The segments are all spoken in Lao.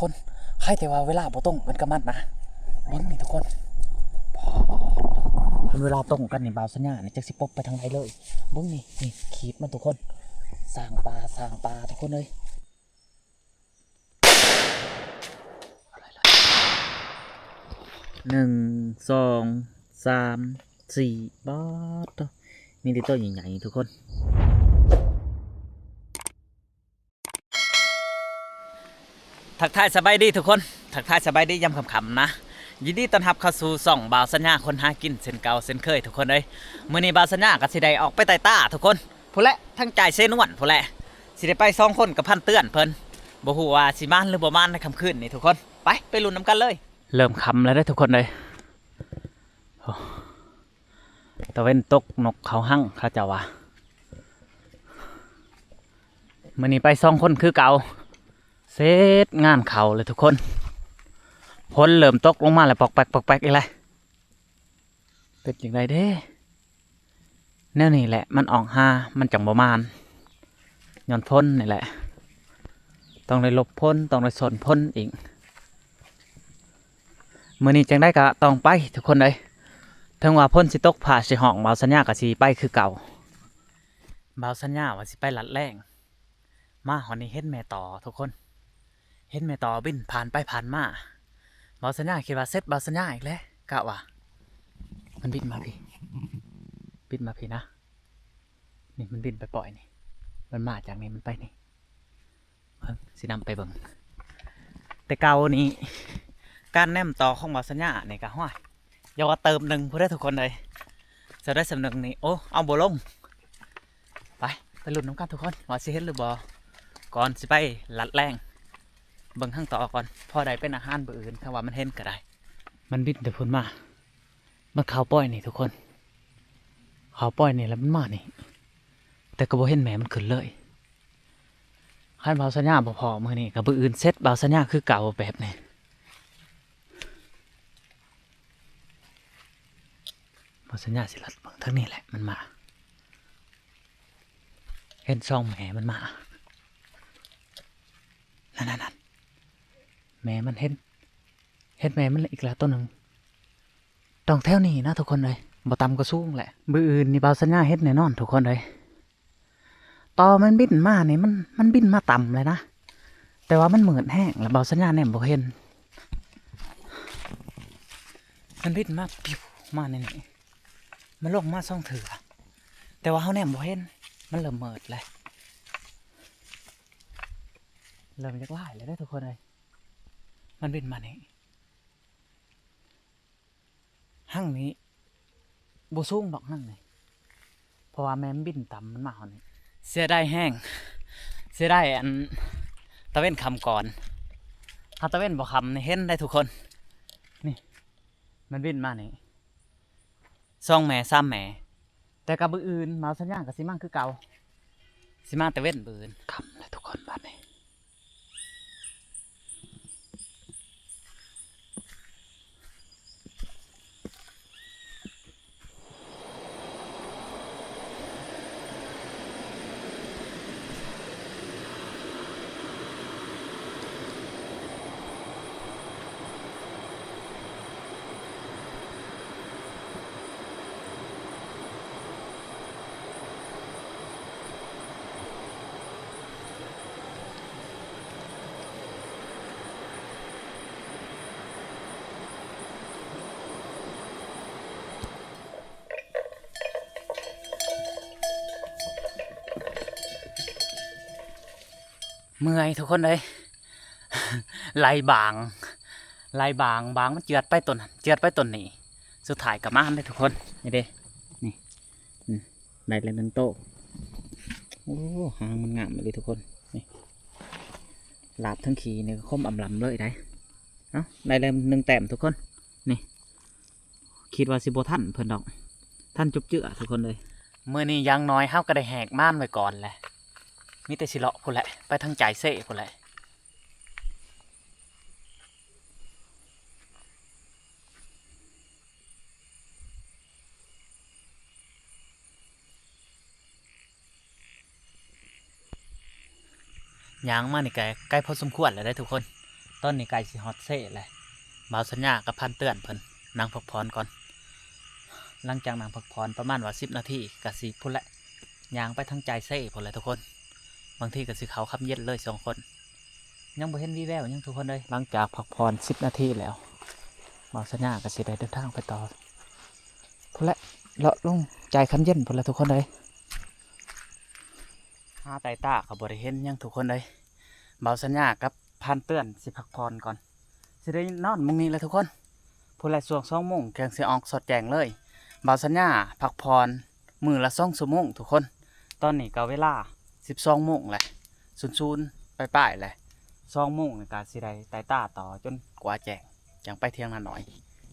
ຄົນ ໃຄແຕ່ວ່າເວລາບໍ່ຕົງກັນກັບມັນນະ. ເບິ່ງນີ້ທຸກຄົນ ຄັນເວລາຕົງກັນນີ້ ບ່າວສັນຍານີ້ຈັກຊິປົບໄປທາງໃດເລີຍ. ເບິ່ງນີ້ ນີ້ຂີດມັນທຸກຄົນ ສ້າງປ່າ ສ້າງປ່າທຸກຄົນເອີຍ. ໜຶ່ງ ສອງ ສາມ ສີ່ ບາດ ມີແຕ່ໂຕໃຫຍ່ໆ ທຸກຄົນ. ທັກທາຍສະບາຍດີທຸກຄົນ ທັກທາຍສະບາຍດີຍາມຄ່ຳໆນະ. ຍິນດີຕ້ອນຮັບເຂົ້າສູ່ຊ່ອງບ່າວສັນຍາຄົນຫາກິນເຊັ່ນເກົ່າເຊັ່ນເຄີຍທຸກຄົນເອີຍ. ມື້ນີ້ບ່າວສັນຍາກໍຊິໄດ້ອອກໄປໄຕ່ຕາທຸກຄົນ ພຸ້ນແຫຼະ ທາງຈ່າຍເຊນວນພຸ້ນແຫຼະ. ຊິໄດ້ໄປສອງຄົນກັບພັນເຕືອນເພິ່ນ ບໍ່ຮູ້ວ່າຊິມານຫຼືບໍ່ມານໃນຄ່ຳຄືນນີ້ທຸກຄົນ. ໄປ ໄປລຸ້ນນຳກັນເລີຍ. ເລີ່ມຄ່ຳແລ້ວເດີທຸກຄົນເອີຍ. ໂອ້ ຕາເວັນຕົກ ນົກເຂົາຮັງ ເຂົາເຈົ້າວ່າ. ມື້ນີ້ໄປສອງຄົນຄືເກົ່າ. ເສັດງານເຂົ້າແລ້ວທຸກຄົນ ຝົນເລີ່ມຕົກລົງມາແລ້ວ ປອກແປກ ປອກແປກອີກແລ້ວ. ເປັນຈັ່ງໃດເດ້? ແນວນີ້ແຫຼະ ມັນອອກຫາ ມັນຈັ່ງບໍ່ມານ ຍ້ອນຝົນນີ້ແຫຼະ ຕ້ອງໄດ້ຫຼົບຝົນ ຕ້ອງໄດ້ຊົນຝົນອີກ. ມື້ນີ້ຈັ່ງໃດກໍຕ້ອງໄປທຸກຄົນເອີຍ. ເຖິງວ່າຝົນຊິຕົກ ຟ້າຊິຮ້ອງ ບ່າວສັນຍາກໍຊິໄປຄືເກົ່າ. ບ່າວສັນຍາວ່າຊິໄປລັດແລ້ງ ມາຮອດນີ້ເຫັນແມ່ຕໍ່ທຸກຄົນ ເຫັນແມ່ຕໍ່ບິນຜ່ານໄປຜ່ານມາ. ບ່າວສັນຍາຄິດວ່າເສັດບ່າວສັນຍາອີກແລ້ວ ກະວ່າ. ມັນບິນມາພີ້ ບິນມາພີ້ນະ. ນີ້ມັນບິນໄປປ່ອຍນີ້ ມັນມາຈາກນີ້ມັນໄປນີ້. ເບິ່ງ ຊິນຳໄປເບິ່ງ. ແຕ່ເກົ່ານີ້ ການແນມຕໍ່ຂອງບ່າວສັນຍານີ້ກະ ຫ້ວຍ ຢ່າວ່າເຕີບໜຶ່ງພຸ້ນເດີທຸກຄົນເອີຍ. ສ່ຳໃດສ່ຳໜຶ່ງນີ້ ໂອ້ ເອົາບໍ່ລົງ. ໄປ ໄປລຸ້ນນຳກັນທຸກຄົນ ວ່າຊິເຫັນຫຼືບໍ່ ກ່ອນຊິໄປລັດແລ້ງ. ເບິ່ງທາງຕໍ່ກ່ອນ ພໍໄດ້ເປັນອາຫານມື້ອື່ນ ຄັນວ່າມັນເຫັນກໍໄດ້. ມັນບິນແຕ່ພຸ້ນມາ ມັນເຂົ້າປ່ອຍນີ້ທຸກຄົນ ເຂົ້າປ່ອຍນີ້ແລ້ວມັນມານີ້ ແຕ່ກໍບໍ່ເຫັນແມ່ມັນຂຶ້ນເລີຍ. ຄັນບ່າວສັນຍາບໍ່ພໍ້ມື້ນີ້ ກໍມື້ອື່ນເສັດບ່າວສັນຍາຄືເກົ່າແບບນີ້. ບ່າວສັນຍາຊິລັດເບິ່ງທາງນີ້ແຫຼະ ມັນມາ ເຫັນສອງແມ່ມັນມາ ນັ້ນໆໆ ແມ່ມັນເຫັນ ເຫັນແມ່ມັນອີກແລ້ວໂຕໜຶ່ງ. ຕ້ອງແຖວນີ້ນະທຸກຄົນເອີຍ ບໍ່ຕ່ຳກໍສູງແຫຼະ. ມື້ອື່ນນີ້ບ່າວສັນຍາເຫັນແນ່ນອນທຸກຄົນເອີຍ. ຕໍ່ມັນບິນມານີ້ ມັນ ມັນບິນມາຕ່ຳເລີຍນະ ແຕ່ວ່າມັນມືດແຮງ ແລ້ວບ່າວສັນຍາແນມບໍ່ເຫັນ. ມັນບິນມາປິວມາໃນນີ້ ມັນລົງມາສອງເທື່ອ ແຕ່ວ່າເຮົາແນມບໍ່ເຫັນ ມັນເລີ່ມມືດແລ້ວ ເລີ່ມຢາກຫຼາຍແລ້ວເດີທຸກຄົນເອີຍ. ມັນບິນມານີ້ ຮັງນີ້ບໍ່ສູງດອກ ຮັງນີ້ ເພາະວ່າແມ່ນບິນຕ່ຳ ມັນມາຮອດນີ້. ເສຍດາຍແຮງ ເສຍດາຍອັນຕາເວັນຄ່ຳກ່ອນ ຖ້າຕາເວັນບໍ່ຄ່ຳນີ້ເຫັນໄດ້ທຸກຄົນ. ນີ້ ມັນບິນມານີ້ ສອງແມ່ສາມແມ່ ແຕ່ກໍມື້ອື່ນບ່າວສັນຍາກໍຊິມາຄືເກົ່າ ຊິມາແຕ່ເວັນມື້ອື່ນ. ຄ່ຳແລ້ວທຸກຄົນ ບາດນີ້. ເມື່ອຍທຸກຄົນເອີຍ ໄລ່ບາງ ໄລ່ບາງ ບາງມັນເຈື່ອນໄປຕົ້ນນັ້ນ ເຈື່ອນໄປຕົ້ນນີ້ ສຸດທ້າຍກໍມານເດ້ທຸກຄົນ. ນີ້ເດ້ ນີ້ ອືມ ໄດ້ແລ້ວໜຶ່ງໂຕ. ໂອ້ ຫາງມັນງາມອີ່ຫຼີທຸກຄົນ ນີ້ ລາບທັງຂີ້ນີ້ກໍຄົມອຳລຳເລີຍໄດ໋. ເອົ້າ ໄດ້ແລ້ວໜຶ່ງແຕ້ມທຸກຄົນ ນີ້. ຄິດວ່າຊິບໍ່ທັນເພິ່ນດອກ ທັນຈຸບເຈື່ອທຸກຄົນເອີຍ. ມື້ນີ້ຢ່າງໜ້ອຍເຮົາກໍໄດ້ແຫກມານໄວ້ກ່ອນແຫຼະ ມີແຕ່ຊິເລາະພຸ້ນແຫຼະ ໄປທາງຈ່າຍເຊພຸ້ນແຫຼະ. ຍ່າງມານີ້ກໍໄກພໍສົມຄວນແລ້ວເດ້ທຸກຄົນ ຕອນນີ້ໃກ້ຊິຮອດເຊແລ້ວ. ບ່າວສັນຍາກັບພັນເຕືອນເພິ່ນນັ່ງພັກຜ່ອນກ່ອນ. ຫຼັງຈາກນັ່ງພັກຜ່ອນປະມານວ່າສິບນາທີ ກະຊິພຸ້ນແຫຼະ ຍ່າງໄປທາງຈ່າຍເຊພຸ້ນແຫຼະທຸກຄົນ. ບາງທີກະຊິເຂົ້າຄຳເຢັນເລີຍສອງຄົນ. ຍັງບໍ່ເຫັນວີແວວຫຍັງທຸກຄົນເອີຍ. ຫຼັງຈາກພັກຜ່ອນສິບນາທີແລ້ວ ບ່າວສັນຍາກະຊິໄດ້ເດີນທາງໄປຕໍ່ພຸ້ນແຫຼະ ເລາະລົງຈ່າຍຄຳເຢັນພຸ້ນແຫຼະທຸກຄົນເອີຍ. ຫາໃຕ້ຕາກະບໍ່ໄດ້ເຫັນຫຍັງທຸກຄົນເອີຍ. ບ່າວສັນຍາກັບພັນເຕືອນຊິພັກຜ່ອນກ່ອນ. ຊິໄດ້ນອນໝ່ອງນີ້ແຫຼະທຸກຄົນ. ພຸ້ນແຫຼະ ຊ່ວງສອງໂມງຈັ່ງຊິອອກສອດແຈ້ງເລີຍ. ບ່າວສັນຍາພັກຜ່ອນມື້ລະສອງຊົ່ວໂມງທຸກຄົນ. ຕອນນີ້ກະເວລາສິບສອງໂມງແຫຼະ ສູນໆ ປາຍໆ ແຫຼະ. ສອງໂມງນີ້ກະຊິໄດ້ໄຕ່ຕາຕໍ່ຈົນກວ່າແຈ້ງ ຈັ່ງໄປຖຽງນານ້ອຍ.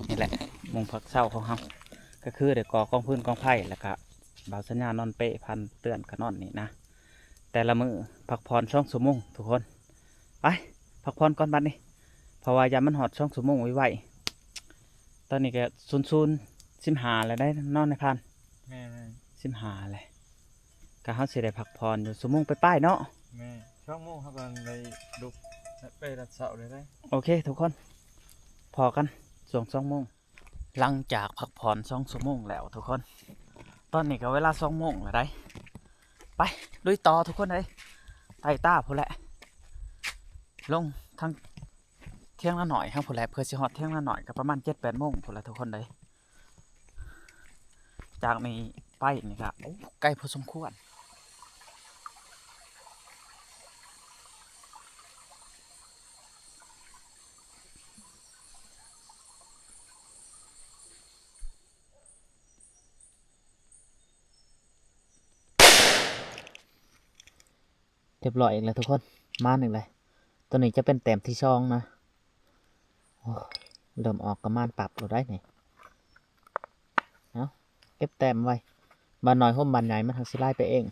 ນີ້ແຫຼະ ໝ່ອງພັກເຊົາຂອງເຮົາ ກະຄືໄດ້ກໍ່ກອງຟືນກອງໄຟ ແລ້ວກະບ່າວສັນຍານອນເປ ພັນເຕືອນກະນອນນີ້ນະ. ແຕ່ລະມື້ພັກຜ່ອນສອງຊົ່ວໂມງທຸກຄົນ. ໄປ ພັກຜ່ອນກ່ອນບັດນີ້ ເພາະວ່າຢ້ານມັນຮອດສອງຊົ່ວໂມງໄວໆ. ຕອນນີ້ກະສູນໆ ສິບຫ້າແລ້ວໄດ໋ ນອນໃນພັນ. ແມ່ນໆ ສິບຫ້າແລ້ວ ກະເຮົາຊິໄດ້ພັກຜ່ອນຢູ່ຊົ່ວໂມງປາຍໆ ເນາະ. ແມ່ນ ສອງໂມງເຮົາກະໄດ້ລຸກໄປແຕ່ເຊົ້າເລີຍໄດ໋. ໂອເຄທຸກຄົນ ພໍ້ກັນຊ່ວງສອງໂມງ. ຫຼັງຈາກພັກຜ່ອນສອງຊົ່ວໂມງແລ້ວທຸກຄົນ. ຕອນນີ້ກະເວລາສອງໂມງແລ້ວໄດ໋. ໄປ ລຸຍຕໍ່ທຸກຄົນເອີຍ. ໄຕ່ຕາພຸ້ນແຫຼະ ລົງທາງຖຽງນານ້ອຍເຮົາພຸ້ນແຫຼະ. ເພື່ອຊິຮອດຖຽງນານ້ອຍກະປະມານເຈັດແປດໂມງພຸ້ນແຫຼະທຸກຄົນເອີຍ. ຈາກນີ້ໄປນີ້ກະ ໂອ້ ໄກພໍສົມຄວນ. ຮຽບຮ້ອຍອີກແລ້ວທຸກຄົນ ມານອີກແລ້ວ. ໂຕນີ້ຈະເປັນແຕ້ມທີສອງນະ. ໂອ້ ເລີ່ມອອກກະມານປັບໂລດໄດ໋ນີ້. ເອົາ ເກັບແຕ້ມໄວ້ ບາດນ້ອຍໂຮມບາດໃຫຍ່ມັນຫາກຊິຫຼາຍໄປເອງ.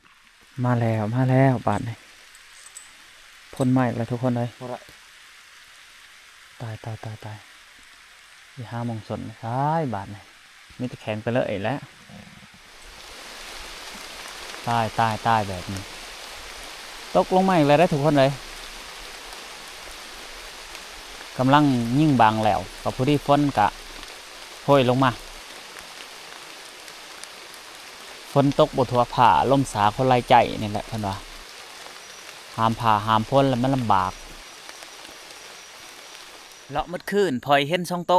ມາແລ້ວ ມາແລ້ວບາດນີ້ ພົ້ນມາອີກແລ້ວທຸກຄົນເອີຍ. ຕາຍ ຕາຍ ຕາຍ ຕາຍ ຊິຫາໝ່ອງຊົນໃສ່ບາດນີ້. ມີແຕ່ແຂງໄປເລີຍແຫຼະ. ຕາຍ ຕາຍ ຕາຍ ແບບນີ້ ຕົກລົງມາອີກແລ້ວເດີທຸກຄົນເອີຍ. ກຳລັງຍິງບັງແລ້ວ ກະພໍດີຝົນກະໂຮຍລົງມາ. ຝົນຕົກບໍ່ທົ່ວຟ້າ ລົມສາຄົນຫຼາຍໃຈນີ້ແຫຼະເພິ່ນວ່າ. ຫ້າມຟ້າຫ້າມຝົນແລ້ວມັນລຳບາກ. ເລາະໝົດຄືນ ພໍເຫັນສອງໂຕ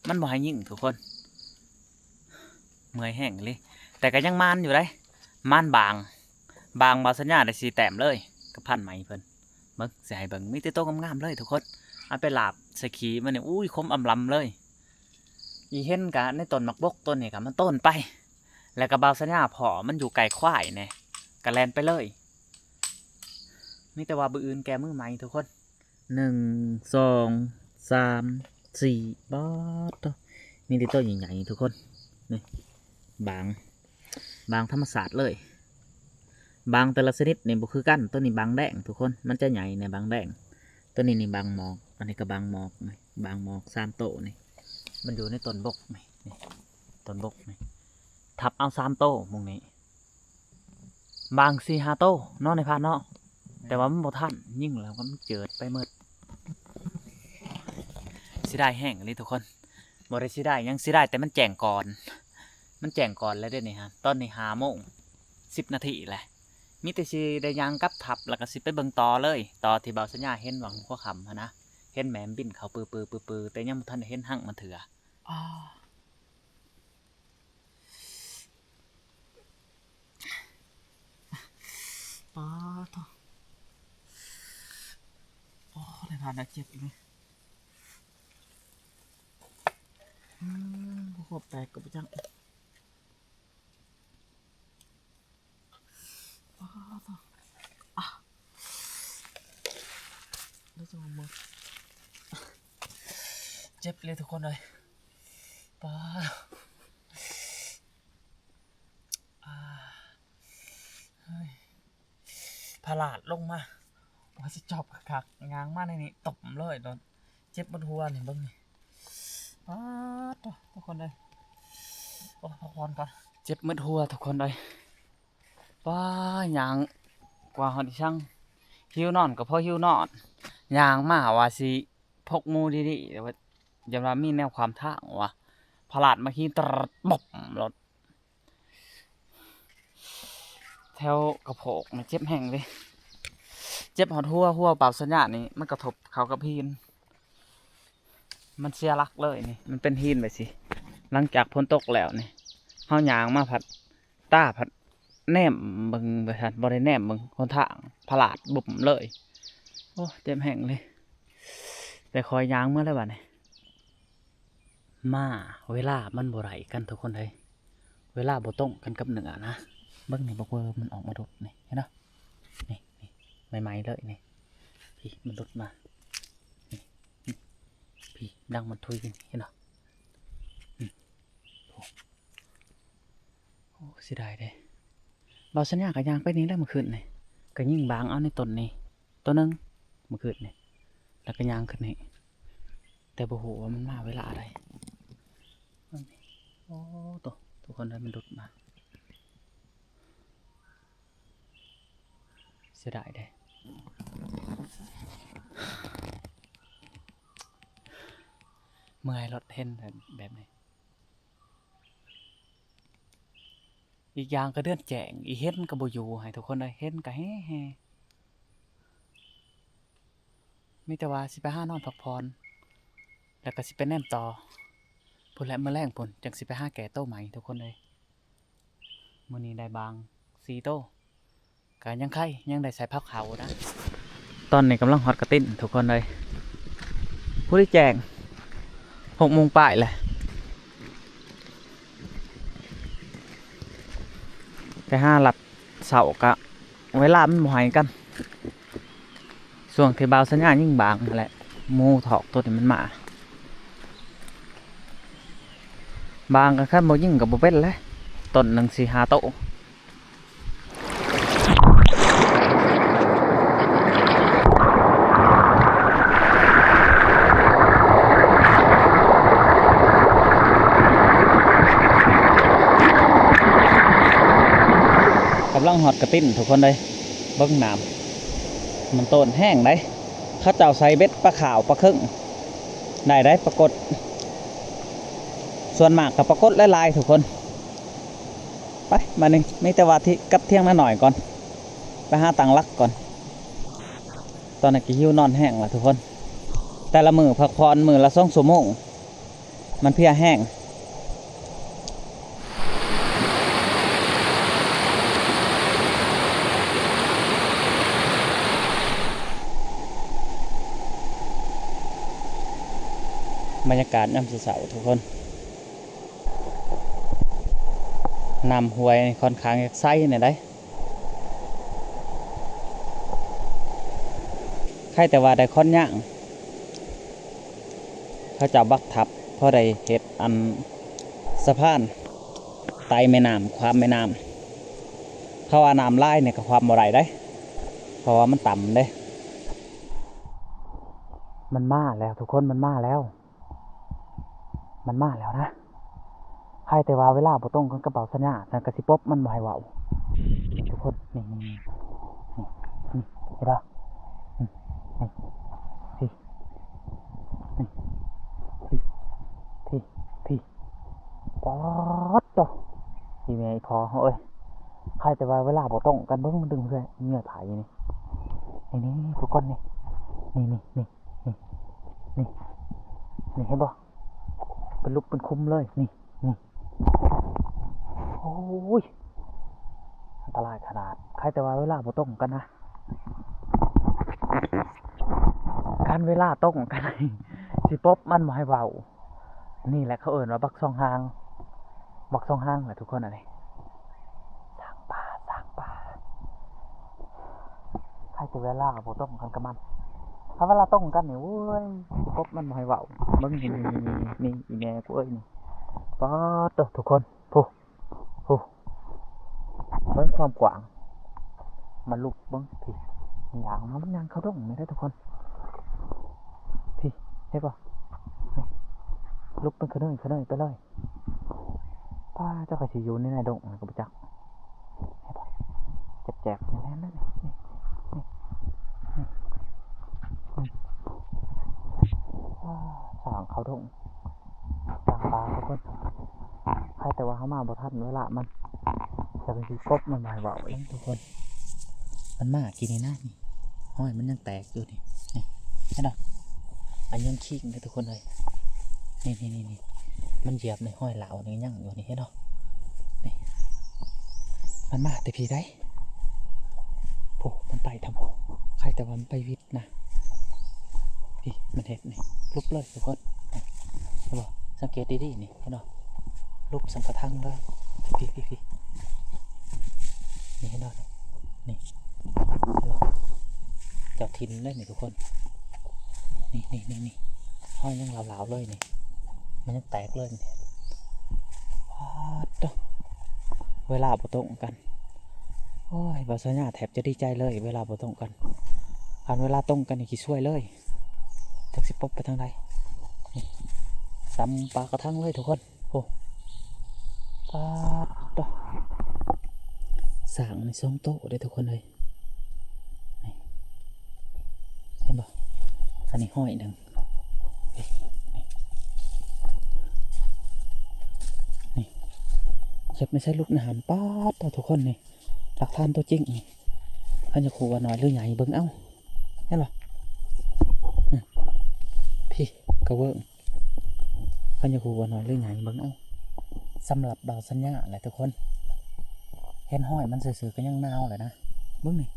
ມັນບໍ່ໃຫ້ຍິງທຸກຄົນ. ເມື່ອຍແຮງອີ່ຫຼີ ແຕ່ກະຍັງມານຢູ່ໄດ໋. ມານບາງ ບາງບ່າວສັນຍາໄດ້ສີ່ແຕ້ມເລີຍ ກັບພັນໃໝ່ເພິ່ນ. ເບິ່ງ ຊິໃຫ້ເບິ່ງ ມີແຕ່ໂຕງາມໆເລີຍທຸກຄົນ. ເອົາໄປລາບໃສ່ຂີ້ມັນນີ້ ອຸ້ຍ ຂົມອຳລຳເລີຍ. ອີ່ເຫັນກະໃນຕົ້ນໝາກບົກຕົ້ນນີ້ກະມັນໂຕນໄປ ແລ້ວກະບ່າວສັນຍາພໍ້ມັນຢູ່ໃກ້ຄວາຍແນ່ ກະແລ່ນໄປເລີຍ. ມີແຕ່ວ່າມື້ອື່ນແກ້ມືໃໝ່ທຸກຄົນ. ໜຶ່ງ ສອງ ສາມ ສີ່ ບາດໂທ້ ມີແຕ່ໂຕໃຫຍ່ໆທຸກຄົນ. ນີ້ ບາງ ບາງທຳມະຊາດເລີຍ. ບາງແຕ່ລະຊະນິດນີ້ບໍ່ຄືກັນ. ໂຕນີ້ບາງແດງທຸກຄົນ ມັນຈະໃຫຍ່ແນ່ບາງແດງ. ໂຕນີ້ນີ້ບາງໝອກ ອັນນີ້ກະບາງໝອກ ບາງໝອກສາມໂຕນີ້ ມັນຢູ່ໃນຕົ້ນບົກນີ້ ນີ້ ຕົ້ນບົກນີ້ ທັບເອົາສາມໂຕໝ່ອງນີ້. ບາງສີ່ຫ້າໂຕເນາະ ໃນພານເນາະ ແຕ່ວ່າມັນບໍ່ທັນ ຍິງແລ້ວກະມັນເຈີດໄປໝົດ. ເສຍດາຍແຮງອີ່ຫຼີທຸກຄົນ. ບໍ່ໄດ້ເສຍດາຍຫຍັງ ເສຍດາຍແຕ່ມັນແຈ້ງກ່ອນ ມັນແຈ້ງກ່ອນແລ້ວເດ້ນີ້ຮະ. ຕອນນີ້ຫ້າໂມງສິບນາທີແຫຼະ ມີແຕ່ຊິໄດ້ຍ່າງກັບທັບ ແລ້ວກະຊິໄປເບິ່ງຕໍ່ເລີຍ ຕໍ່ທີ່ບ່າວສັນຍາເຫັນຫວ່າງຫົວຄ່ຳຫັ້ນນະ. ເຫັນແມ່ມັນບິນເຂົ້າປືໆໆ ແຕ່ຍັງບໍ່ທັນໄດ້ເຫັນຮັງມັນເທື່ອ. ອ້າ ປາດໂທ້ ໂອ້ ໄດ້ຜ່ານແລ້ວເຈັບອີກເລີຍ. ອືມ ບໍ່ຄວບແຕກກະບໍ່ຈັກ. ປາດໂທ້ ອາ ແລ້ວຈະມາໝົດ ເຈັບເລີຍທຸກຄົນເອີຍ. ປາດ ອາ ເຮີ້ຍ ພະລາດລົງມາ ວ່າຊິຈອບຄັກໆ ຍ່າງມາໃນນີ້ຕົມເລີຍໂດນ. ເຈັບໝົດຫົວນີ້ ເບິ່ງນີ້ ປາດໂທ້ ທຸກຄົນເອີຍ. ໂອ້ ພັກຜ່ອນກ່ອນ ເຈັບໝົດຫົວທຸກຄົນເອີຍ. ປາດ ຍ່າງກວ່າຮອດອີ່ສັງ ຫິວນອນກະພໍຫິວນອນ ຍ່າງມາວ່າຊິ ພົກໝູ່ດີໆ ແຕ່ວ່າ ຢ້ານວ່າມີແນວຂວາງທາງວ່າ ພະລາດມາຂີ່ຕະບອບໂລດ. ແຖວກະໂພກນີ້ເຈັບແຮງເດ້ ເຈັບຮອດຫົວ ຫົວບ່າວສັນຍານີ້ ມັນກະທົບເຂົ້າກັບຫີນ ມັນເສຍຫຼັກເລີຍນີ້ ມັນເປັນຫີນໄປຊີ້. ຫຼັງຈາກຝົນຕົກແລ້ວນີ້ ເຮົາຍ່າງມາພັດ ຕາພັດແນມເບິ່ງວ່າຊັ້ນ ບໍ່ໄດ້ແນມເບິ່ງຫົນທາງ ພະລາດບຸ້ມເລີຍ. ໂອ້ ເຈັບແຮງເລີຍ ແຕ່ຂ້ອຍຍ່າງເມືອແລ້ວບາດນີ້. ມາ ເວລາມັນບໍ່ໄດ້ກັນທຸກຄົນເອີຍ ເວລາບໍ່ຕົງກັນກັບເນື້ອນະ. ເບິ່ງນີ້ ບັກເວີມັນອອກມາດຸດນີ້ ເຫັນບໍ່? ນີ້ ນີ້ ໃໝ່ໆເລີຍນີ້ ພີ້ ມັນດຸດມາ ນີ້ ນີ້ ພີ້ ດັງມັນທຸຍນີ້ ເຫັນບໍ່? ນີ້ ໂອ້ ໂອ້ ເສຍດາຍເດ້. ບ່າວສັນຍາກະຍ່າງໄປນີ້ແຫຼະມື້ຄືນນີ້ ກະຍິງບາງເອົາໃນຕົ້ນນີ້ ໂຕໜຶ່ງມື້ຄືນນີ້ ແລ້ວກະຍ່າງຂຶ້ນນີ້ ແຕ່ບໍ່ຮູ້ວ່າມັນມາເວລາໃດ. ໂອ້ໂຕ ທຸກຄົນເອີຍ ມັນດຸດມາ ເສຍດາຍເດ້ ເມື່ອຍລົດເຫັນແບບນີ້. ອີກຢ່າງກະເດືອນແຈ້ງ ອີເຫັນກະບໍ່ຢູ່ ໃຫ້ທຸກຄົນໄດ້ເຫັນກະແຮ່ໆ. ມີແຕ່ວ່າຊິໄປຫານອນພັກຜ່ອນ ແລ້ວກະຊິໄປແນມຕໍ່ພຸ້ນແຫຼະ ມື້ແລງພຸ້ນ ຈັ່ງຊິໄປຫາແກ້ໂຕໃໝ່ທຸກຄົນເອີຍ. ມື້ນີ້ໄດ້ບາງສີ່ໂຕ ກະຍັງໄຄ ຍັງໄດ້ໃສ່ຜັກເຜົານະ. ຕອນນີ້ກຳລັງຮອດກະຕິນທຸກຄົນເອີຍ ພໍດີແຈ້ງ ຫົກໂມງປາຍແຫຼະ. ໄປຫາລັດເຊົ້າກະເວລາມັນບໍ່ໃຫ້ກັນ ຊ່ວງທີ່ບ່າວສັນຍາຍິງບາງຫັ້ນແຫຼະ ໝູຖອກໂຕນີ້ມັນມາ. ບາງກະຄັນບໍ່ຍິງກະບໍ່ເປັນແຫຼະ ຕົ້ນໜຶ່ງສີ່ຫ້າໂຕ. ກຳລັງຮອດກະຕິນທຸກຄົນເອີຍ ເບິ່ງນ້ຳ ມັນໂຕນແຮງໃດ໋. ເຂົາເຈົ້າໃສ່ເບັດປາຂາວປາເຄິງໄດ້ໃດ໋ ປາກົດ ສ່ວນມາກກະປາກົດຫຼາຍໆ ທຸກຄົນ. ໄປ ບາດນີ້ມີແຕ່ວ່າທີ່ກັບຖຽງນານ້ອຍກ່ອນ ໄປຫາຕັ້ງຫຼັກກ່ອນ. ຕອນນີ້ກະຫິວນອນແຮງລະທຸກຄົນ ແຕ່ລະມື້ພັກຜ່ອນມື້ລະສອງຊົ່ວໂມງ ມັນເພຍແຮງ. ບັນຍາກາດຍາມເຊົ້າໆ ທຸກຄົນ ນ້ຳຫ້ວຍຂ້ອນຂ້າງຈະໃສແດ່ໃດ໋. ໃຄແຕ່ວ່າໄດ້ຂອນຍາງ ເຂົາເຈົ້າບັກທັບ ພໍໄດ້ເຮັດອັນສະພານໄຕ່ແມ່ນ້ຳ ຂ້າມແມ່ນ້ຳ. ເຂົາວ່ານ້ຳຫຼາຍນີ້ກະຂ້າມບໍ່ໄດ້ໃດ໋ ເພາະວ່າມັນຕ່ຳເດ້. ມັນມາແລ້ວທຸກຄົນ ມັນມາແລ້ວ. ມັນມາແລ້ວນະ ໃຄແຕ່ວ່າເວລາບໍ່ຕົງກັນກັບບ່າວສັນຍາ ຊັ້ນກະຊິປົບມັນບໍ່ໃຫ້ເວົ້າທຸກຄົນ. ນີ້ ນີ້ ນີ້ ເຫັນບໍ່? ນີ້ ນີ້ ພີ້ ພີ້ ພີ້ ພີ້ ປາດໂຕ ອີແມ່ອີພໍ່ເອີຍ. ໃຄແຕ່ວ່າເວລາບໍ່ຕົງກັນ ເບິ່ງມັນດຶງເຮືອຍ ເຫຍື່ອຍຜາຢູ່ນີ້ ນີ້ ນີ້ ທຸກຄົນ ນີ້ ນີ້ ນີ້ ນີ້ ນີ້ ນີ້ ນີ້ ເຫັນບໍ່? ເປັນຫຼຸບເປັນຂຸມເລີຍ ນີ້ ນີ້. ໂອ້ຍ ອັນຕະລາຍຂະໜາດ. ໃຄແຕ່ວ່າເວລາບໍ່ຕົງກັນນະ ຄັນເວລາຕົງກັນ ຊິປົບມັນບໍ່ໃຫ້ເວົ້າ. ນີ້ແຫຼະເຂົາເອີ້ນວ່າບັກສອງຫາງ ບັກສອງຫາງແຫຼະທຸກຄົນ ອັນນີ້ ຊ້າງປ່າ ຊ້າງປ່າ. ໃຄແຕ່ເວລາບໍ່ຕົງກັນກັບມັນ ຖ້າເວລາຕົງກັນນີ້ ໂອ້ຍ ຊິປົບມັນບໍ່ໃຫ້ເວົ້າ. ເບິ່ງ ນີ້ ນີ້ ອີແມ່ກູເອີຍ ນີ້ ປາດໂຕ ທຸກຄົນ ພຸ້ນ ພຸ້ນ ເບິ່ງຄວາມກວ້າງ. ມາລຸກເບິ່ງພີ້ ຍ່າງມາ ມັນຍ່າງເຂົ້າດົງນີ້ເດ້ທຸກຄົນ. ພີ້ ເຫັນບໍ່? ລຸກເປັນຂະເນີຍຂະເນີຍໄປເລີຍ. ປ້າ ເຈົ້າກະຊິຢູ່ໃນດົງຫັ້ນກະບໍ່ຈັກ. ເຫັນບໍ່? ແຈກໆ ແມ່ນໆ ນີ້ ນີ້ ນີ້ ນີ້ ນີ້. ຊ້າງເຂົ້າດົງ ຊ້າງປ່າທຸກຄົນ. ໃຄແຕ່ວ່າເຮົາມາບໍ່ທັນເວລາມັນ ຈະເປັນຊິກົບມັນມາໃຫ້ເວົ້າເອງທຸກຄົນ. ມັນມາກີ້ນີ້ນະ ນີ້ຮອຍມັນຍັງແຕກຢູ່ນີ້ ນີ້ເຫັນບໍ່? ອັນຍັງຄີງເດ້ທຸກຄົນເອີຍ ນີ້ໆໆ ມັນຢຽບໃນຮອຍຫຼາວນີ້ຍັງຢູ່ນີ້ ເຫັນບໍ່? ນີ້ ມັນມາແຕ່ພີ້ໃດ໋ ໂອ້ ມັນໄປທາງພຸ້ນ ໃຄແຕ່ວ່າມັນໄປວິດ ນະ ນີ້ມັນເຮັດນີ້ ຫຼຸບເລີຍທຸກຄົນ ເຫັນບໍ່? ສັງເກດດີໆ ນີ້ເຫັນບໍ່? ຫຼຸບສັງກະທັງເລີຍ ພີ້ໆໆ ນີ້ເຫັນບໍ່? ນີ້ ນີ້ ເຈົ້າຖິ່ນເລີຍນີ້ທຸກຄົນ ນີ້ໆໆ ຮອຍຍັງຫຼາວໆເລີຍນີ້ ມັນຍັງແຕກເລີຍນີ້ ປາດໂທ້ ເວລາບໍ່ຕົງກັນ. ໂອ້ຍ ບ່າວສັນຍາແທບຈະດີໃຈເລີຍ ເວລາບໍ່ຕົງກັນ ຄັນເວລາຕົງກັນນີ້ຂີ້ຊວຍເລີຍ ຈັກຊິປົບໄປທາງໃດ ນີ້ ສ່ຳປາກະທັງເລີຍທຸກຄົນ. ໂອ້ ປາດໂທ້ ຊ້າງນີ້ສອງໂຕເດ້ທຸກຄົນເອີຍ ນີ້ ເຫັນບໍ່? ອັນນີ້ຮອຍໜຶ່ງ ນີ້ ນີ້ ຢຽບໃນໃສ່ຫຼຸບໃນຫັ້ນ ປາດໂທ້ ທຸກຄົນ ນີ້ ຫຼັກຖານຕົວຈິງນີ້ ຄັນຢາກຮູ້ວ່ານ້ອຍຫຼືໃຫຍ່ ເບິ່ງເອົາ ເຫັນບໍ່? ອືມ ພີ້ ກະເວີ້ງ ຄັນຢາກຮູ້ວ່ານ້ອຍຫຼືໃຫຍ່ ເບິ່ງເອົາ. ສຳລັບບ່າວສັນຍາແຫຼະທຸກຄົນ ເຫັນຮອຍມັນຊື່ໆ ກະຍັງໜາວແຫຼະນະ ເບິ່ງນີ້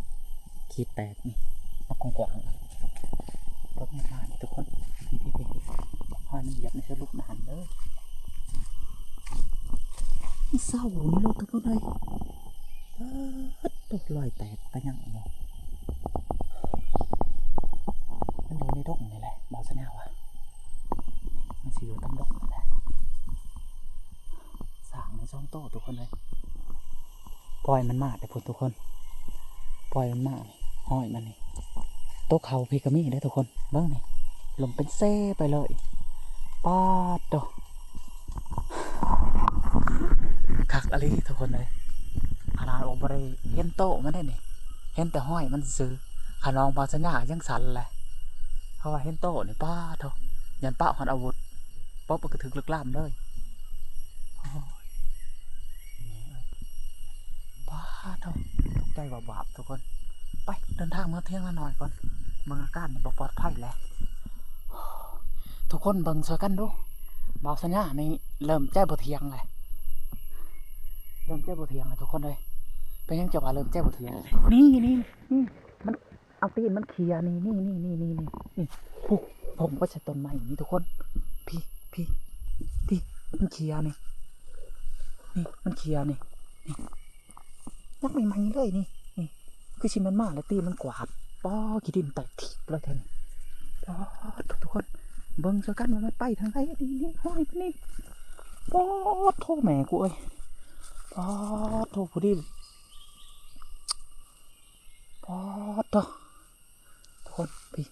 ຂີດແຕກນີ້ ມາກວ້າງໆ ເບິ່ງມານີ້ທຸກຄົນ ພີ້ໆໆ ຮອຍມັນຢຽບໃນສະຫຼຸບນະຫັ້ນເດີ ເສົານີ້ໂລດທຸກຄົນເອີຍ. ປາດໂທ້ ຮອຍແຕກກະຍັງຢູ່ ມັນຢູ່ໃນດົງນີ້ແຫຼະ ບ່າວສັນຍາວ່າ ມັນຊິຢູ່ຕາມດົງນີ້ແຫຼະ ຊ້າງມັນສອງໂຕທຸກຄົນເອີຍ ປ່ອຍມັນມາແຕ່ພຸ້ນທຸກຄົນ ປ່ອຍມັນມາ ຮອຍມັນນີ້ ໂຕເຂົາພີ້ກະມີເດ້ທຸກຄົນ ເບິ່ງນີ້ ລົມເປັນເຊໄປເລີຍ ປາດໂທ້. ຄັກອີ່ຫຼີທຸກຄົນເອີຍ ຂະໜາດວ່າບໍ່ໄດ້ເຫັນໂຕມັນເດ້ນີ້ ເຫັນແຕ່ຮອຍມັນຊື່ໆ ຄັນລອງບ່າວສັນຍາຍັງສັ່ນແຫຼະ ເພາະວ່າເຫັນໂຕນີ້ ປາດໂທ້ ຢ້ານປະຮອດອາວຸດ ປົບມັນກະຖືກເລິກລາມເລີຍ ໂອ້ຍ ປາດໂທ້ ຕົກໃຈວາບໆ ທຸກຄົນ ໄປ ເດີນທາງເມືອຖຽງນານ້ອຍກ່ອນ ເບິ່ງອາການນີ້ບໍ່ປອດໄພແຫຼະ. ທຸກຄົນເບິ່ງຊ່ວຍກັນດູ ບ່າວສັນຍານີ້ເລີ່ມໃຈບໍ່ທ່ຽງແຫຼະ ເລີ່ມໃຈບໍ່ທ່ຽງແລ້ວທຸກຄົນເອີຍ ເປັນຫຍັງຈະວ່າເລີ່ມໃຈບໍ່ທ່ຽງ ນີ້ ນີ້ ນີ້ ມັນເອົາຕີນມັນເຂຍນີ້ ນີ້ ນີ້ ນີ້ ນີ້ ນີ້ ນີ້ ພຸ້ນ ພົ່ງໄປໃສ່ຕົ້ນໄມ້ນີ້ທຸກຄົນ ພີ້ ພີ້ ພີ້ ມັນເຂຍນີ້ ນີ້ ມັນເຂຍນີ້ ນີ້ ຍັງໃໝ່ໆເລີຍນີ້ ນີ້ ຄືຊິແມ່ນໝາແລ້ວຕີນມັນກວາດ ປ້າ ຂີ້ດິນແຕກຖີບເລີຍແທ້ນີ້ ປ້າ ທຸກຄົນ ເບິ່ງຊ່ວຍກັນວ່າມັນໄປທາງໃດ ນີ້ ນີ້ ຮອຍມັນນີ້ ປ້າໂທ້ ແມ່ກູເອີຍ ປ້າໂທ້ ຜູ້ດີ ປ້າໂທ້ ທຸກຄົນ ພີ້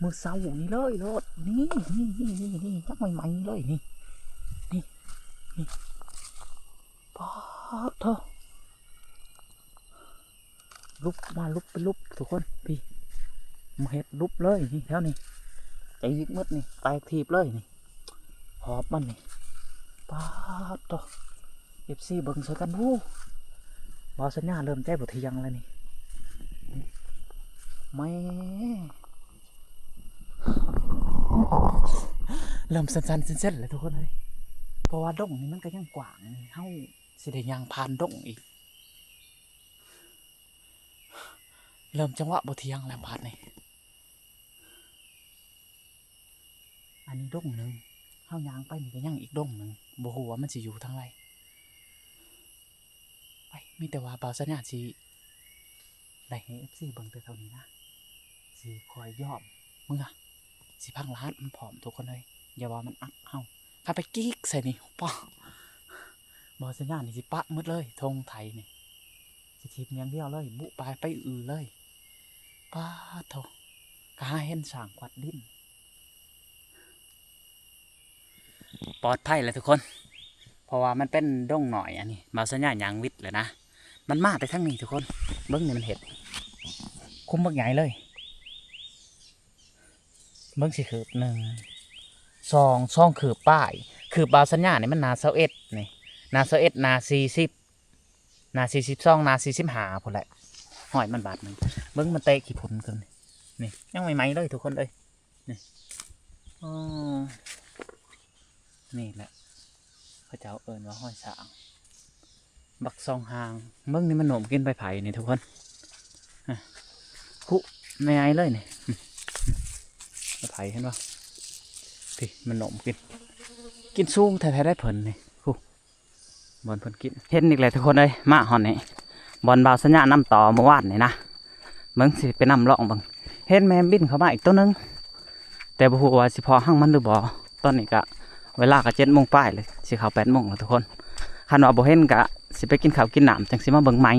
ມື້ເຊົ້ານີ້ເລີຍໂລດ ນີ້ ນີ້ ນີ້ ນີ້ ນີ້ ຍັງໃໝ່ໆເລີຍນີ້ ນີ້ ນີ້ ປາດໂທ້ ຫຼຸບມາຫຼຸບເປັນຫຼຸບທຸກຄົນ ພີ້ ມາເຮັດຫຼຸບເລີຍນີ້ ແຖວນີ້ ຕີກໝົດນີ້ ແຕກຖີບເລີຍນີ້ ຂອບມັນນີ້ ປາດໂທ້ ເອັຟຊີ ເບິ່ງຊ່ວຍກັນ ໂອ້ ບ່າວສັນຍາເລີ່ມໃຈບໍ່ທ່ຽງແລ້ວນີ້ ແມ່ ເລີ່ມສັ່ນໆເສັ້ນໆແລ້ວທຸກຄົນເອີຍ ເພາະວ່າດົງນີ້ມັນກະຍັງກວ້າງ ເຮົາຊິໄດ້ຍ່າງຜ່ານດົງອີກ ເລີ່ມຈັງຫວະບໍ່ທ່ຽງແລ້ວບາດນີ້ ອັນນີ້ດົງໜຶ່ງ ເຮົາຍ່າງໄປນີ້ກະຍັງອີກດົງໜຶ່ງ ບໍ່ຮູ້ວ່າມັນຊິຢູ່ທາງໃດ ໄປ ມີແຕ່ວ່າບ່າວສັນຍາຊິ ໄດ້ໃຫ້ເອັຟຊີເບິ່ງແຕ່ເທົ່ານີ້ນະ ຊິຄ່ອຍຍອມເມືອ ຊິພັງລະຫັດມັນພ້ອມທຸກຄົນເອີຍ ຢ່າວ່າມັນອັກເຮົາ ຄັນໄປກິກໃສ່ນີ້ ປ້າ ບໍ່ສັນຍານີ້ຊິປະໝົດເລີຍ ທົ່ງໄຖນີ້ ຊິຖີບຢ່າງດຽວເລີຍ ບຸປາຍໄປອື່ເລີຍ ປາດໂທ້ ກະຫາເຫັນຊ້າງກວາດດິນ. ປອດໄພແລ້ວທຸກຄົນ ເພາະວ່າມັນເປັນດົງນ້ອຍ ອັນນີ້ບ່າວສັນຍາຍ່າງຫວິດແລ້ວນະ ມັນມາແຕ່ທາງນີ້ທຸກຄົນ ເບິ່ງນີ້ມັນເຮັດ ຄຸມບັກໃຫຍ່ເລີຍ ເບິ່ງຊິຄືບ ໜຶ່ງ ສອງ ສອງຄືບປາຍ. ຄືບບ່າວສັນຍານີ້ມັນໜ້າຊາວເອັດນີ້ ໜ້າຊາວເອັດ ໜ້າສີ່ສິບ ໜ້າສີ່ສິບສອງ ໜ້າສີ່ສິບຫ້າພຸ້ນແຫຼະ. ຮອຍມັນບາດໜຶ່ງ ເບິ່ງມັນແຕກຂີ້ຝຸ່ນຂຶ້ນ ນີ້ຍັງໃໝ່ໆເລີຍທຸກຄົນເອີຍ ນີ້. ອໍ ນີ້ແຫຼະ ເຂົາເຈົ້າເອີ້ນວ່າຮອຍຊ້າງ ບັກສອງຫາງ. ເບິ່ງນີ້ມັນໜົມກິນໃບໄຜ່ນີ້ທຸກຄົນ ອະ ຄຸໃຫຍ່ໆເລີຍນີ້ ໃບໄຜ່ເຫັນບໍ່ ພີ້ ມັນໜົມກິນ ກິນສູງແທ້ໆໄດ໋ເພິ່ນນີ້ ຄຸ ບ່ອນເພິ່ນກິນ. ເຫັນອີກແລ້ວທຸກຄົນເອີຍ ມາຮອດນີ້ ບ່ອນບ່າວສັນຍານຳຕໍ່ມື້ວານນີ້ນະ. ເບິ່ງ ຊິໄປນຳລອງເບິ່ງ ເຫັນແມ່ນບິນເຂົ້າມາອີກໂຕໜຶ່ງ ແຕ່ບໍ່ຮູ້ວ່າຊິພໍ້ຮັງມັນຫຼືບໍ່. ຕອນນີ້ກະເວລາກະເຈັດໂມງປາຍແລ້ວ ຊິເຂົ້າແປດໂມງແລ້ວທຸກຄົນ. ຄັນວ່າບໍ່ເຫັນກະຊິໄປກິນເຂົ້າກິນນ້ຳ ຈັ່ງຊິມາເບິ່ງໃໝ່.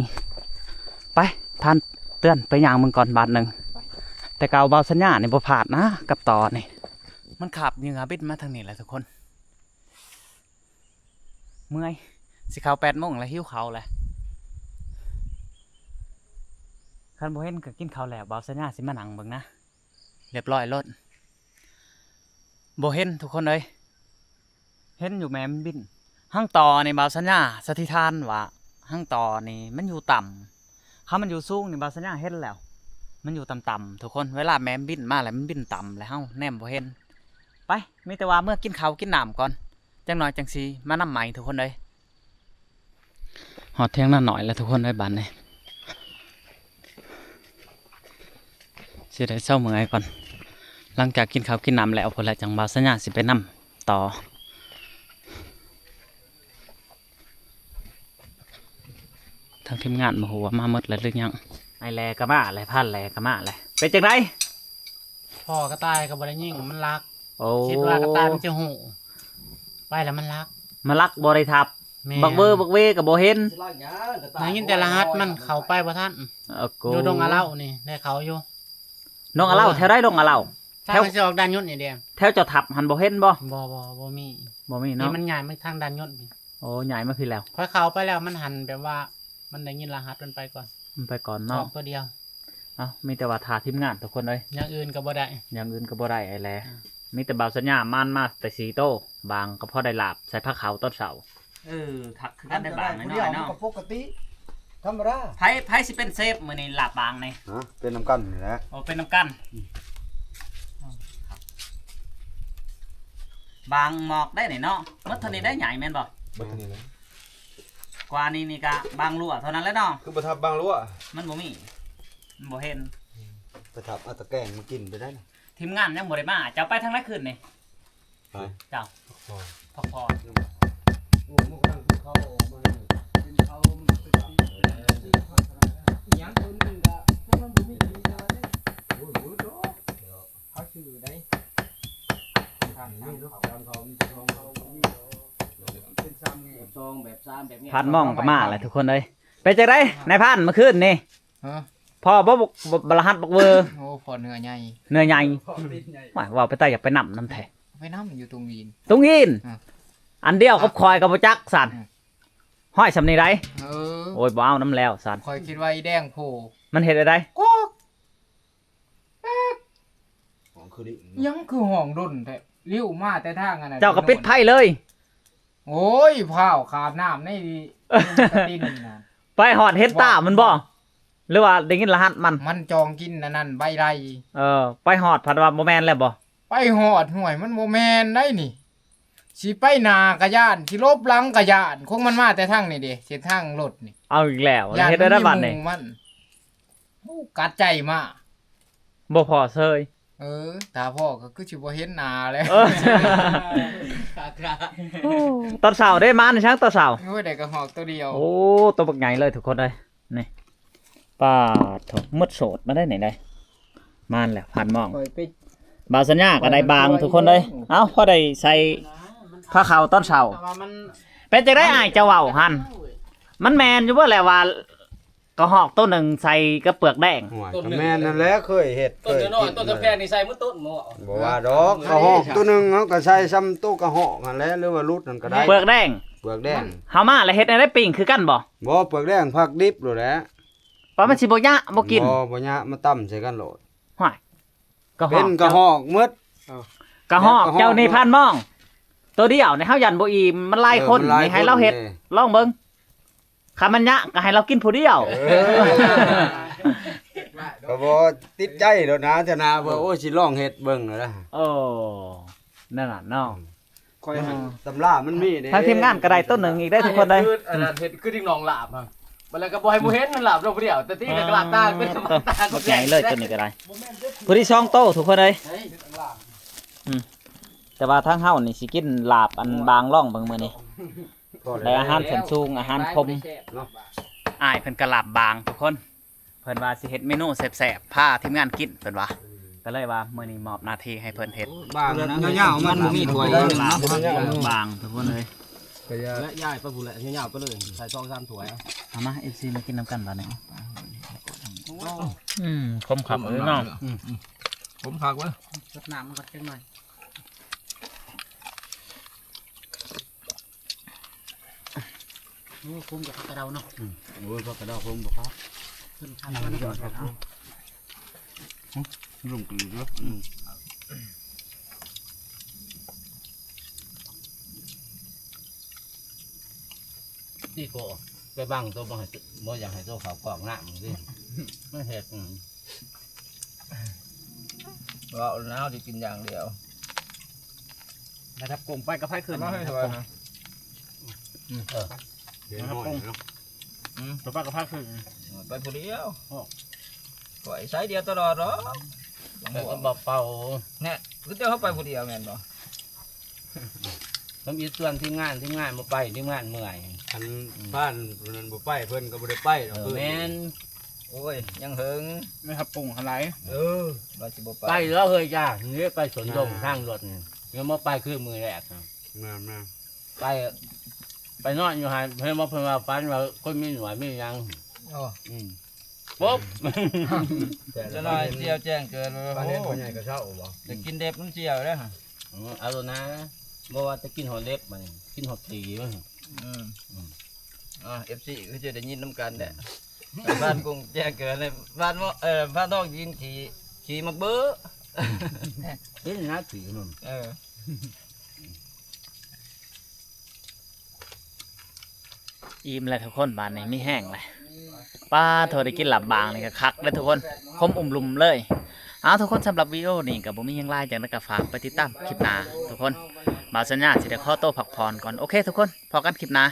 ໄປ ຜ່ານເຕືອນ ໄປຍ່າງເບິ່ງກ່ອນບາດໜຶ່ງ. ແຕ່ເກົ່າບ່າວສັນຍານີ້ບໍ່ພາດນະກັບຕໍ່ນີ້ ມັນຄາບເຫຍື່ອບິນມາທາງນີ້ແຫຼະທຸກຄົນ. ເມື່ອຍ ຊິເຂົ້າແປດໂມງແລ້ວ ຫິວເຂົ້າແລ້ວ. ຄັນບໍ່ເຫັນກໍກິນເຂົ້າແລ້ວ ບ່າວສັນຍາຊິມານັ່ງເບິ່ງນະ. ລຽບຮ້ອຍໂລດ ບໍ່ເຫັນທຸກຄົນເອີຍ ເຫັນຢູ່ແມ່ນບິນ. ຮັງຕໍ່ນີ້ ບ່າວສັນຍາສະຖິຖານວ່າ ຮັງຕໍ່ນີ້ມັນຢູ່ຕ່ຳ. ຄັນມັນຢູ່ສູງນີ້ ບ່າວສັນຍາເຫັນແລ້ວ ມັນຢູ່ຕ່ຳໆ ທຸກຄົນ. ເວລາແມ່ນບິນມາແລ້ວ ມັນບິນຕ່ຳແລ້ວ ເຮົາແນມບໍ່ເຫັນ. ໄປ ມີແຕ່ວ່າເມືອກິນເຂົ້າກິນນ້ຳກ່ອນ ຈັກໜ້ອຍຈັ່ງຊິມານຳໃໝ່ທຸກຄົນເອີຍ. ຮອດຖຽງນານ້ອຍແລ້ວທຸກຄົນເອີຍ ບາດນີ້ຊິໄດ້ເຊົາເມື່ອຍກ່ອນ. ຫຼັງຈາກກິນເຂົ້າກິນນ້ຳແລ້ວພຸ້ນແຫຼະ ຈັ່ງບ່າວສັນຍາຊິໄປນຳຕໍ່. ທາງທີມງານບໍ່ຮູ້ວ່າມາໝົດແລ້ວຫຼືຍັງ. ອ້າຍແຫຼກໍມາແລ້ວ ພານແຫຼກໍມາແລ້ວ. ເປັນຈັ່ງໃດ? ພໍ້ກະຕ່າຍກໍບໍ່ໄດ້ຍິງ ມັນລັກ. ໂອ້ ຄິດວ່າກະຕ່າຍມັນຈະຮູ້ ໄປແລ້ວມັນລັກ ມັນລັກບໍ່ໄດ້ທັບ. ແມ່ນ ບັກເວີບັກເວກໍບໍ່ເຫັນ ໄດ້ຍິນແຕ່ລະຫັດມັນເຂົ້າໄປບໍ່ທັນ. ໂອ້ໂກ ຢູ່ດົງອາເລົານີ້ໄດ້ເຂົ້າຢູ່. ດົງອາເລົາ ເອີ ແຖວໃດດົງອາເລົາ? ທາງ ແຖວ ມັນຊິອອກດ່ານຍົນນີ້ເດ້. ແຖວເຈົ້າທັບຫັ້ນບໍ່ເຫັນບໍ່? ບໍ່ ບໍ່ ບໍ່ມີ ບໍ່ມີເນາະ. ນີ້ມັນຍ້າຍມາທາງດ່ານຍົນນີ້. ໂອ້ ຍ້າຍມາພີ້ແລ້ວ. ຂ້ອຍເຂົ້າໄປແລ້ວ ມັນຫັ້ນແບບວ່າ ມັນໄດ້ຍິນລະຫັດມັນໄປກ່ອນ ມັນໄປກ່ອນເນາະ ອອກຕົວດຽວ. ເອົ້າ ມີແຕ່ວ່າຖ້າທີມງານທຸກຄົນເອີຍ ຢ່າງອື່ນກໍບໍ່ໄດ້ ຢ່າງອື່ນກໍບໍ່ໄດ້ແຫຼະ. ອືມ ມີແຕ່ບ່າວສັນຍາມານມາແຕ່ສີ່ໂຕ ບາງກໍພໍໄດ້ລາບໃສ່ພາເຂົ້າຕອນເຊົ້າ. ເອີ ຄັກຄືກັນໄດ໋ ບາງນ້ອຍໆເນາະ ມັນກໍປົກກະຕິ ທຳມະດາ. ໃຜ ໃຜຊິເປັນເຊຟມື້ນີ້ ລາບບາງນີ້? ຮະ ເປັນນຳກັນນີ້ແຫຼະ. ໂອ້ ເປັນນຳກັນ. ອືມ ບາງໝອກໄດ້ນີ້ເນາະ ໝົດເທົ່ານີ້ໄດ້ໃຫຍ່ແມ່ນບໍ່? ໝົດເທົ່ານີ້ແຫຼະ. ກວ່ານີ້ນີ້ກະບາງລົວເທົ່ານັ້ນແຫຼະເນາະ. ຄືບໍ່ທັບບາງລົວ? ມັນບໍ່ມີ ມັນບໍ່ເຫັນ. ອືມ ໄປທັບເອົາຕະແກງມາກິນໄດ້ໃດ໋. ທີມງານຍັງບໍ່ໄດ້ມາ ເຈົ້າໄປທາງໃດຄືນນີ້? ໄປ ເຈົ້າ ພັກຜ່ອນ ພັກຜ່ອນ. ໂອ້ ມັນກຳລັງກິນເຂົ້າອອກມານີ້ ກິນເຂົ້າມັນກໍເປັນ ອີ່ຫຍັງຕົວໜຶ່ງກະ ມັນບໍ່ມີກິນເລີຍ. ໂອ້ຍ ບໍ່ດອກ ເຂົາຊື້ໄດ້ ທາງ ທາງເຂົາ ທາງເຂົາມີແຕ່ຂອງເຂົາ ບໍ່ມີດອກ ເປັນຊາມແງ່ ແບບສອງ ແບບສາມ ແບບນີ້. ພັນໝ້ອງກໍມາແລ້ວທຸກຄົນເອີຍ. ເປັນຈັ່ງໃດນາຍພັນ ມື້ຄືນນີ້? ຮະ ພໍ້ບໍ່ ບໍ່ ລະຫັດບັກເວີ? ໂອ້ ພໍ້ເນື້ອໃຫຍ່ ເນື້ອໃຫຍ່. ວ້າຍ ເວົ້າໄປຕາຢາກໄປນຳນຳແທ້ ໄປນຳຢູ່ຕຸງອີນ ຕຸງອີນ. ອືມ ອັນດຽວກັບຂ້ອຍກໍບໍ່ຈັກຊັ້ນ. ອືມ ຫ້ອຍ ສ່ຳນີ້ໃດ໋. ເອີ ໂອ້ຍ ບໍ່ເອົານຳແລ້ວຊັ້ນ ຂ້ອຍຄິດວ່າອີແດງໂພ ມັນເຮັດແນວໃດ? ກອກ ແປັກ ຫ້ອງຄືລິ ຫຍັງຄືຫ້ອງດົນແທ້? ລິ້ວມາແຕ່ທາງອັນນັ້ນ ເຈົ້າກໍປິດໄຟເລີຍ. ໂອ້ຍ ພ້າວຂາບນ້ຳໃນ ກະຕິນນະ ໄປຮອດເຫັນຕາມັນບໍ່ ຫຼືວ່າໄດ້ຍິນລະຫັດມັນ? ມັນຈອງກິນອັນນັ້ນ ໃບໄລ່. ເອີ ໄປຮອດພັດວ່າບໍ່ແມ່ນແລ້ວບໍ່? ໄປຮອດ ຫ້ວຍ ມັນບໍ່ແມ່ນໃດ໋ນີ້. ຊິໄປໜ້າກະຢ້ານ ຊິຫຼົບຫຼັງກະຢ້ານ ຄົງມັນມາແຕ່ທາງນີ້ເດ້ ເສັ້ນທາງລົດນີ້. ເອົາອີກແລ້ວ ເຮັດໄດ້ບັດນີ້ ມັນ ໂອ້ ກັດໃຈມາ ບໍ່ພໍ້ເຊີຍ. ເອີ ຖ້າພໍ້ກໍຄືຊິບໍ່ເຫັນໜ້າແລ້ວ. ເອີ ຕອນເຊົ້າເດ້ ມາໃນຊ່າງຕອນເຊົ້າ. ໂອ້ຍ ໄດ້ກະຮອກໂຕດຽວ. ໂອ້ ໂຕບັກໃຫຍ່ເລີຍທຸກຄົນເອີຍ. ນີ້ ປາດໂທ້ ໝົດໂສດມາໄດ້ນີ້ໄດ໋. ມາແລ້ວ ພັນໝ້ອງ ຂ້ອຍໄປ ບ່າວສັນຍາກໍໄດ້ບາງທຸກຄົນເອີຍ. ເອົ້າ ພໍໄດ້ໃສ່ພາເຂົ້າຕອນເຊົ້າ. ແຕ່ວ່າມັນ ເປັນຈັ່ງໃດອ້າຍເຈົ້າເວົ້າຫັ້ນ ມັນແມ່ນຢູ່ບໍ່ແຫຼະວ່າ ກະຮອກໂຕໜຶ່ງໃສ່ກັບເປືອກແດງ? ໂອ້ຍ ກໍແມ່ນນັ້ນແຫຼະ ເຄີຍເຮັດ ຕົ້ນນ້ອຍໆ ເຄີຍກິນ ຕົ້ນສຳແພນນີ້ໃສ່ໝົດຕົ້ນບໍ່? ບໍ່ວ່າດອກ ກະຮອກໂຕໜຶ່ງເຮົາກໍໃສ່ຊ່ຳໂຕກະຮອກຫັ້ນແຫຼະ ຫຼືວ່າຫຼຸດນັ້ນກໍໄດ້. ເປືອກແດງ ເປືອກແດງ ເຮົາມາແລ້ວເຮັດແນວໃດ ປີ້ງຄືກັນບໍ່? ບໍ່ ເປືອກແດງຜັກດິບໂລດແຫຼະ. ປານມັນຊິບໍ່ຍະບໍ່ກິນ? ບໍ່ ບໍ່ຍະ ມາຕຳໃສ່ກັນໂລດ. ຫ້ວຍ ກະຮອກ ເປັນກະຮອກໝົດ. ເອົາ ກະຮອກ ກະຮອກ ເຈົ້ານີ້ ເນາະ ພານມອງ ໂຕດຽວນີ້ເຮົາຢ້ານບໍ່ອີ່ມ ມັນຫຼາຍ ເອີ ຄົນ ມັນຫຼາຍ ນີ້ໃຫ້ລາວເຮັດ ຄົນເດ້ ລອງເບິ່ງ ຄັນມັນຍາກກະໃຫ້ລາວກິນຜູ້ດຽວ ເອີ ກະບໍ່ຕິດໃຈໂລດນະ ເທື່ອໜ້າວ່າ ໂອ້ຍ ຊິລອງເຮັດເບິ່ງນະ ໂອ້ ນັ້ນນະເນາະ ອືມ ຂ້ອຍ ອືມ ຕຳລາມັນມີເດ້ ທາງທີມງານກະໄດ້ໂຕໜຶ່ງອີກເດ້ທຸກຄົນເດ້ ຄືອັນນັ້ນ ເຮັດຄືດິກໜອງລາບຫັ້ນ ບັດແລ້ວກະບໍ່ໃຫ້ໝູ່ເຫັນ ລາບໂລດຜູ້ດຽວ ແຕ່ຕີກະກະລາບຕາ ເອີ ໂຕບັກໃຫຍ່ເລີຍໂຕນີ້ກະໄດ້ ຜູ້ທີ່ສອງໂຕທຸກຄົນເດ້ ອືມ ແຕ່ວ່າທາງເຮົານີ້ຊິກິນລາບອັນບາງລອງເບິ່ງມື້ນີ້ ແລະອາຫານຊັ້ນສູງ ອາຫານຄົມ ເນາະ ອ້າຍເພິ່ນກະລາບບາງທຸກຄົນ ເພິ່ນວ່າຊິເຮັດເມນູແຊບໆ ພາທີມງານກິນ ເພິ່ນວ່າ ກະເລີຍວ່າມື້ນີ້ມອບໜ້າທີ່ໃຫ້ເພິ່ນເຮັດ ບາງນະ ຍາວໆ ມັນບໍ່ມີຖ້ວຍ ບາງທຸກຄົນເອີຍ ກະຢາຍ ແລະ ຢາຍໄປພຸ້ນແຫຼະ ຍາວໆ ໄປເລີຍ ໃສ່ສອງສາມຖ້ວຍ ເອົາມາ ເອັຟຊີ ມາກິນນຳກັນບາດນີ້ ອືມ ຄົມຄັກເລີຍເນາະ ອືມ ຄົມຄັກເວີຍ ຊົດນ້ຳມັນກ່ອນຈັກໜ້ອຍ. ໂອ້ ຄົມກັບຜັກກະເດົາເນາະ ອືມ ໂອ້ຍ ຜັກກະເດົາຄົມບໍ່ຄັກ ເພິ່ນຄັກ ອືມ ມັນກໍແບບນັ້ນ ອືມ ລົງກະເລີຍເນາະ ອືມ ຕິໂກ ໄປບັງໂຕ ບໍ່ໃຫ້ ບໍ່ຢາກໃຫ້ໂຕເຂົ້າກ້ອງນ້ຳເດ້ ມັນເຮັດ ອືມ ເວົ້າແລ້ວເຮົາຊິກິນຢ່າງດຽວ ລະດັບກົງໄປກັບໃຜຂຶ້ນ ເອົາມາໃຫ້ສວຍນະ ອືມ ເອີ ເຫັນຫ້ອຍເນາະ ອືມ ໄປກັບໃຜຂຶ້ນ ໄປຜູ້ດຽວ ໂອ້ ຂ້ອຍສາຍດຽວຕະຫຼອດດອກ ແຕ່ກໍບໍ່ເປົ່າ ແນ່ ຄືແຕ່ເຮົາໄປຜູ້ດຽວແມ່ນບໍ່? ທຳອິດຊວນທີມງານ ທີມງານບໍ່ໄປ ທີມງານເມື່ອຍ ຄັນ ອືມ ພານຜູ້ນັ້ນບໍ່ໄປ ເພິ່ນກໍບໍ່ໄດ້ໄປດອກ ເອີ ຄືນ ແມ່ນ ໂອ້ຍ ຍັງເຫິງ ໄດ້ຮັບປຸງຫັ້ນຫຼາຍ ເອີ ວ່າຊິບໍ່ໄປ ໄປແລ້ວເຮີ້ຍຈ້າ ນີ້ໄປສວນດົງ ເອີ ທາງລົດນີ້ ຍັງບໍ່ໄປຄືມື້ແລກນະ ແມ່ນໆ ໄປ ໄປນອນຢູ່ຫັ້ນ ເຫັນບໍ່ ເພິ່ນວ່າຝັນວ່າຄົນມີໜວດມີຫຍັງ ໂອ້ ອືມ ປຸບ ຈະໜ້ອຍສ່ຽວແຈ້ງເກີດ ປານເຫັນ ໂອ້ ພໍ່ໃຫຍ່ກະເຊົາບໍ່ ຈະກິນເດັບມັນສ່ຽວເດ້ ເອີ ເອົາໂລດນະ ບໍ່ວ່າຈະກິນຮອດເດັບ ບັດນີ້ກິນຮອດຂີ້ມັນ ອືມ ອືມ ອ່າ ເອັຟຊີ ຄືຈະໄດ້ຍິນນຳກັນແຫຼະ ບ້ານກຸງແຈ້ງເກີດ ບ້ານ ເອີ ບ້ານທອງກິນຂີ້ ຂີ້ໝາກເບີ ເຫັນນະຂີ້ມັນ ເອີ. ອີ່ມແລ້ວທຸກຄົນ ບາດນີ້ມີແຮງແລ້ວ ປາໂທ້ ໄດ້ກິນລາບບາງນີ້ກະຄັກເດ້ທຸກຄົນ ຄົມອຸ່ມລຸມເລີຍ ເອົາ ທຸກຄົນ ສຳລັບວິດີໂອນີ້ກະບໍ່ມີຫຍັງຫຼາຍ ຈັ່ງໃດກະຝາກໄປຕິດຕາມຄລິບໜ້າທຸກຄົນ ບ່າວສັນຍາຊິໄດ້ຂໍໂຕພັກຜ່ອນກ່ອນ ໂອເຄທຸກຄົນ ພໍ້ກັນຄລິບໜ້າ.